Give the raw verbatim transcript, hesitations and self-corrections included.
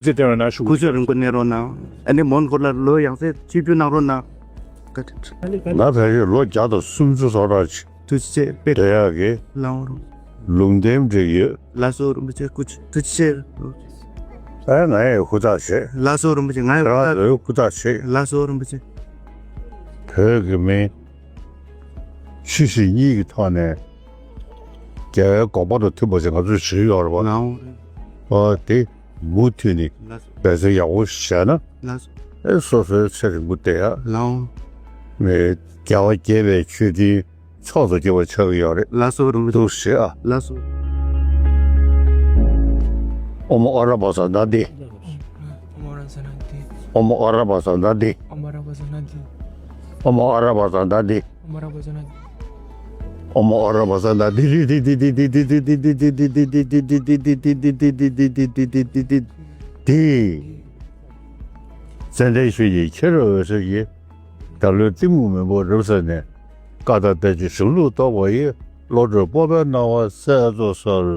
ཚེ་བརྟན་པའི་ནང་བཞུགས། སྐུ་ཚེ་རིང་པོ་གནས་རོགས་གནང་། ཨ་ནི་མོན་གྷོ་ལ་ལོ་ཡང་སེ་ཆིབས་བསྒྱུར་གནང་རོགས་གནང་། ང་ཕལ་ཆེར་ལོ་བརྒྱ་དང་སུམ་ཅུ་སོ་ཕྲག་ཅིག་ཐུགས་རྗེ་ཆེ་དཔེ། བསྡད་ཡག་གི། ལགས་འོང་། ལུང་བསྟན་འགྲིག་ཡོད། ལགས་སོ་རིན་པོ་ཆེ་སྐུ་ཚེ་ཐུགས་རྗེ་ཆེ། ཨ་ང་ཡི་ཧུར་ཐག་བྱེད། ལགས་སོ་རིན་པོ་ཆེ་ང་ཡི་ཧུར་ཐག་ལོའི་ཧུར་ཐག་བྱེད། ལགས་སོ་རིན་པོ་ཆེ། བོད་ཀྱི་མི་ཆོས་སྲིད་གཉིས་ཀྱི་ཐོག་ནས་རྒྱལ་བའི་དགོངས་པ་དང་མཐུན་པ་ཞིག་ང་ཚོས་བྱེད་ཡོད་རེད་པ། ལགས་འོང་། ཨ་དེ་མུ་མཐུད་ནས་ལགས་སོ། འབད་བརྩོན་ཡག་པོ་བྱས་ན། ལགས་སོ། ཨེ་སོ་སོའི་ཚེ་རིང་པོ་བསྡད་ཡ། ལགས་འོང་། མི་རྒྱལ་བ་དགྱེས་པའི་མཆོད་རྟེན་མཆོག་ཏུ་གྱུར་པ་ཆགས་ཀྱི་ཡོད་རེད། ལགས་སོ་རིན་པོ་ཆེ། འདུག་ཞེས་ཨ། ལགས་སོ། ཨོཾ་ཨ་ར་པ་ཙ་ན་དྷཱིཿ། ཨོཾ་ཨ་ར་པ་ཙ་ན་དྷཱིཿ། ཨོཾ་ཨ་ར་པ་ཙ་ན་དྷཱིཿ། ཨོཾ་ཨ་ར་པ་ཙ་ན་དྷཱིཿ། ཨོཾ་ཨ་ར་པ་ཙ་ན་དྷཱིཿ། ཙནྡན་ཆོས་ཀྱི་ཁྱེར་འོད་ཟེར་གྱིས། བདག་བློའི་གཏི་མུག་མུན་པ་རབ་བསལ་ནས། བཀའ་དང་བསྟན་བཅོས་གཞུང་ལུགས་རྟོགས་པ་ཡི། བློ་གྲོས་སྤོབས་པའི་སྣང་བ་སྩལ་དུ་གསོལ།